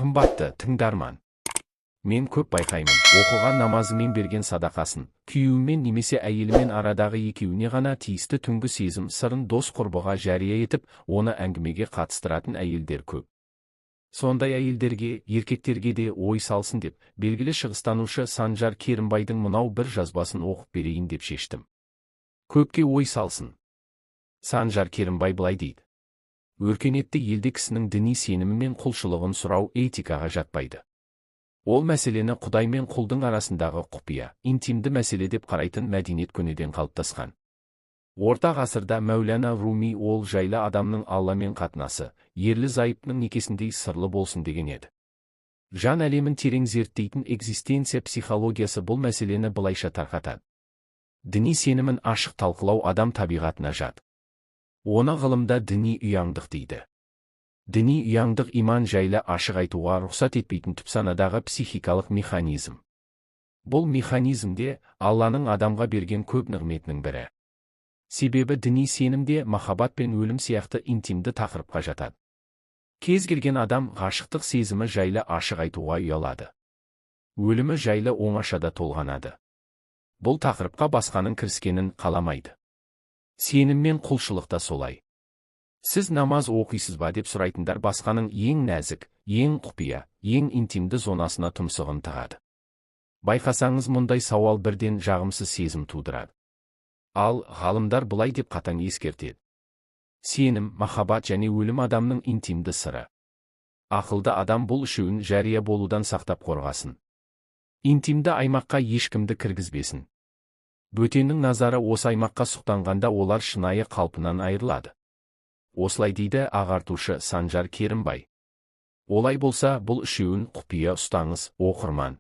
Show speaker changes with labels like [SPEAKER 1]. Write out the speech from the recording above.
[SPEAKER 1] Қымбатты тыңдарман! Мен көп байқаймын, оқыған намазы мен берген садақасын, күйеуімен немесе әйелімен арадағы екеуіне ғана тиісті түнгі сезім сырын дос құрбыға жария етіп, оны әңгімеге қатыстыратын әйелдер көп. Сондай әйелдерге, еркектерге де ой салсын деп, белгілі шығыстанушы Санжар Керімбайдың мынау бір жазбасын оқып берейін деп шештім. Көпке ой салсын. Санжар Керімбай былай дейді. Өркениетті елде кісінің діни сенімі мен құлшылығын сұрау этикаға жатпайды. Ол мәселені Құдай мен құлдың арасындағы құпия, интимді мәселе деп қарайтын мәдениет көнеден қалыптасқан. Орта ғасырда Мәулана Руми ол жайлы адамның Алламен қатынасы, ерлі-зайыптының некесіндей сырлы болсын деген еді. Жан әлемін терең зерттейтін экзистенция психологиясы бұл мәселені былайша тарқатады. Діни сенімін ашық талқылау адам табиғатына жат. Оны ғылымда діни ұяңдық дейді. Діни ұяңдық иман жайлы ашық айтуға рұқсат етпейтін түпсанадағы психикалық механизм. Бұл механизмде Алланың адамға берген көп нығметінің бірі. Себебі діни сенімде махаббат пен өлім сияқты интимді тақырыпқа жатады. Кез келген адам ғашықтық сезімі жайлы ашық айтуға ұялады. Өлімі жайлы оңашада толғанады. Бұл тақырыпқа басқаның кіріскенін қаламайды. Сенім мен құлшылық та солай. Сіз намаз оқисыз ба деп сұрайтындар басқаның ең нәзік, ең құпия, ең интимді зонасына тұмсығын тығады. Байқасаңыз, мұндай сауал бірден жағымсыз сезім тудырады. Ал ғалымдар былай деп қатаң ескертеді. Сенім, махаббат және өлім адамның интимді сыры. Ақылды адам бұл үшеуін жария болудан сақтап қорғасын. Интимді аймаққа ешкімді кіргізбесін. Бөтеннің назары осы аймаққа сұқтанғанда олар шынайы қалпынан айырылады. Осылай дейді ағартушы Санжар Керімбай. Олай болса, бұл үшеуін құпия ұстаңыз, оқырман.